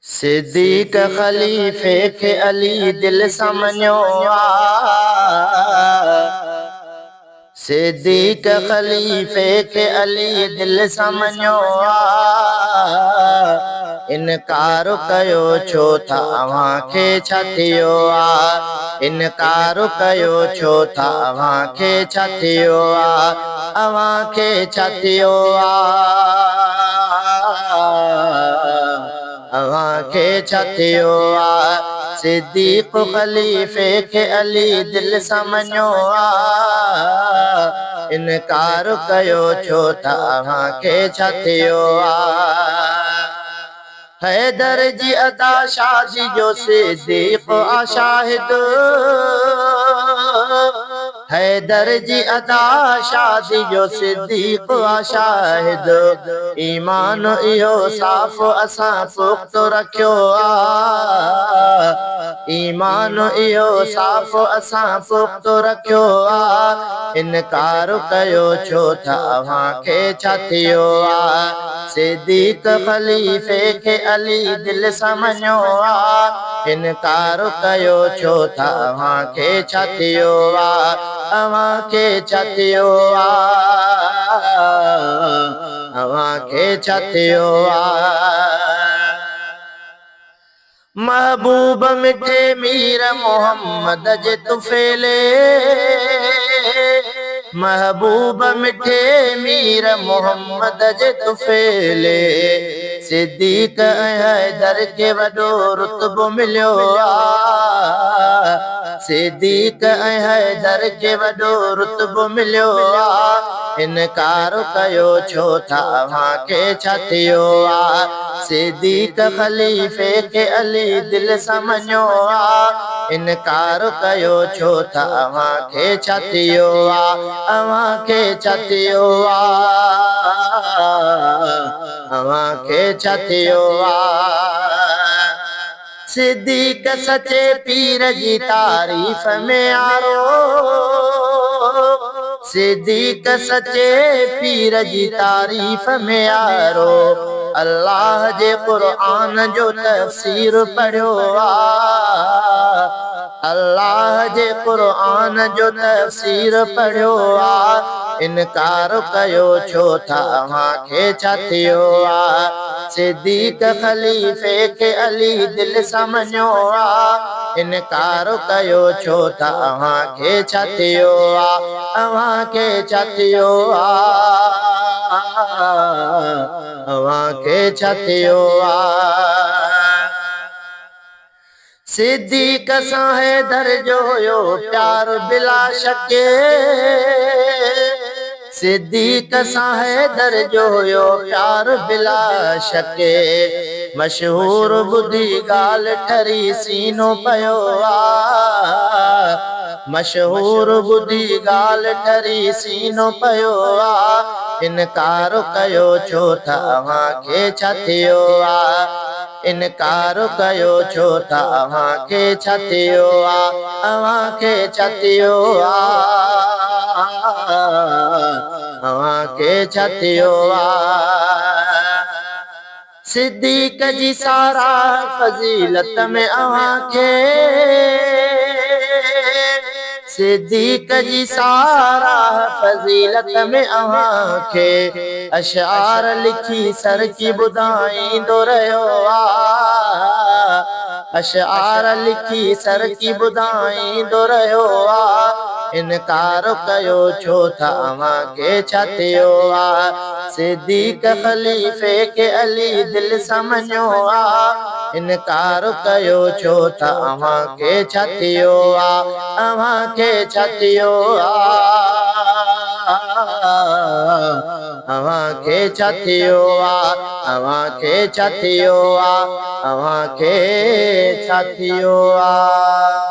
صديق خليفي کي علي دل سان مڃيو آ. صديق خليفي کي علي دل سان مڃيو آ. انڪار ڪيو ڇو ٿا اوهان کي ڇا ٿيو آ. انڪار ڪيو ڇو ٿا اوهان کي ڇا ٿيو آ. اوهان کي ڇا ٿيو آ. اوهان کي ڇا ٿيو آ. صديق خليفي کي علي دل سان مڃيو آ. انڪار ڪيو ڇو ٿا اوهان کي ڇا ٿيو آ. حيدر جي ادا شادي جو صديق آ شاهد. حيدر جي ادا شادي جو صديق آ شاهد. ايمان اهو صاف اسان پختو رکيو آ. ايمان اهو صاف اسان پختو رکيو آ. انڪار ڪيو ڇو ٿا اوهان کي ڇا ٿيو آ. صديق خليفي کي علي دل سان مڃيو آ. انڪار ڪيو ڇو ٿا اوهان کي ڇا ٿيو آ. اوهان کي ڇا ٿيو آ. اوهان کي ڇا ٿيو آ. محبوب مٺي مير محمد جي طفيلي. محبوب مٺي مير محمد جي طفيلي. صديق ۽ حيدر کي وڏو رتبو مليو آ. صديق ۽ حيدر کي وڏو رتبو مليو آ. انڪار ڪيو ڇو ٿا اوهان کي ڇا ٿيو آ. صديق خليفي کي علي دل سان مڃيو آ. انڪار ڪيو ڇو ٿا اوهان کي ڇا ٿيو آ. اوهان کي ڇا ٿيو آ. اوهان کي ڇا ٿيو آ. صديق سچي پير جي تعريف ۾ آرو. صديق سچي پير جي تعريف ۾ آرو. الله جي قرآن جو تفسير پڙهيو آ. الله جي قرآن جو تفسير پڙهيو آ. انڪار ڪيو ڇو ٿا اوهان کي ڇا ٿيو آ. صديق خليفي کي علي دل سان مڃيو آ. انڪار ڪيو ڇو ٿا اوهان کي ڇا ٿيو آ. اوهان کي ڇا ٿيو آ. اوهان کي ڇا ٿيو آ. صديق سان حيدر جو هيو پيار بلا شڪ. صديق سان حيدر جو هيو پيار بلا شڪ. مشهور ٻڌي ڳالهه ٺري سينو پيو آ. مشهور ٻڌي ڳالهه ٺري سينو پيو آ. انڪار ڪيو ڇو ٿا اوهان کي ڇا ٿيو آ. انڪار ڪيو ڇو ٿا اوهان کي ڇا ٿيو آ. اوهان کي ڇا ٿيو آ. اوهان کي ڇا ٿيو آ. صديق جي ساراهه فضيلت ۾ اوهان کي. صديق جي ساراهه فضيلت ۾ اوهان کي. اشعار لکي سرڪي ٻڌائيندو رهيو آ. اشعار لکي سرڪي ٻڌائيندو رهيو آ. انڪار ڪيو ڇو ٿا اوهان کي ڇا ٿيو آ. صديق خليفي کي علي دل سان مڃيو آ. انڪار ڪيو ڇو ٿا اوهان کي ڇا ٿيو آ. اوهان کي ڇا ٿيو آ. اوهان کي ڇا ٿيو آ. اوهان کي ڇا ٿيو آ. اوهان کي ڇا ٿيو آ.